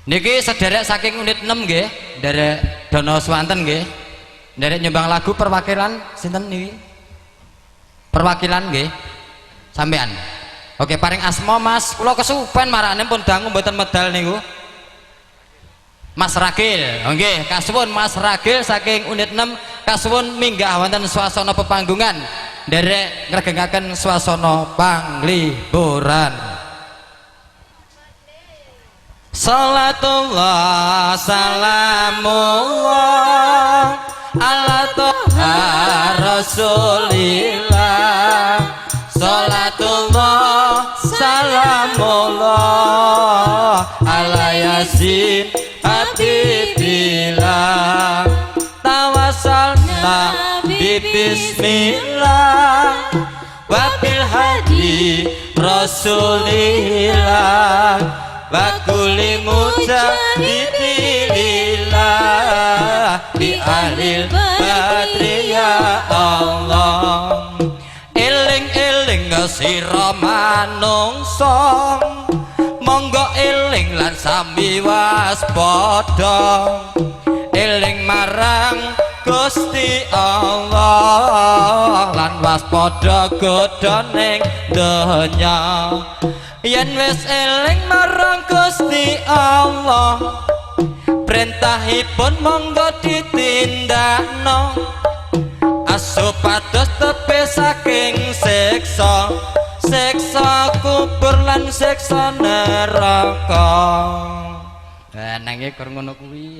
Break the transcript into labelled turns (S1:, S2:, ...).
S1: Niki sederek saking unit 6 nggih, nderek Dono Swanten nggih. Nderek nyumbang lagu perwakilan sinten niki? Perwakilan nggih. Sampean. Oke, paring asma Mas, kula kesupen marane pun dangu mboten medal niku. Mas Ragil, nggih, kasuwun Mas Ragil saking unit 6, kasuwun minggah wonten swasana pepanggungan nderek ngregengaken swasana panglipuran. Salatullah salamullah ala toha rasulillah. Salatullah salamullah ala yasin habibillah. Tawassalna bi bismillah wabil hadi rasulillah wa kulli mujahidillah bi ahlil badri ya Allah. Eling-eling sira manungsa, monggo eling lan sami waspada, eling marang Gusti Allah lan waspada godhoning donya. Yen wis eling marang Gusti Allah, perintahipun monggo ditindakno, asupados tebih saking siksa, siksa kubur lan siksa neraka. Nah, nanging kur ngono kuwi.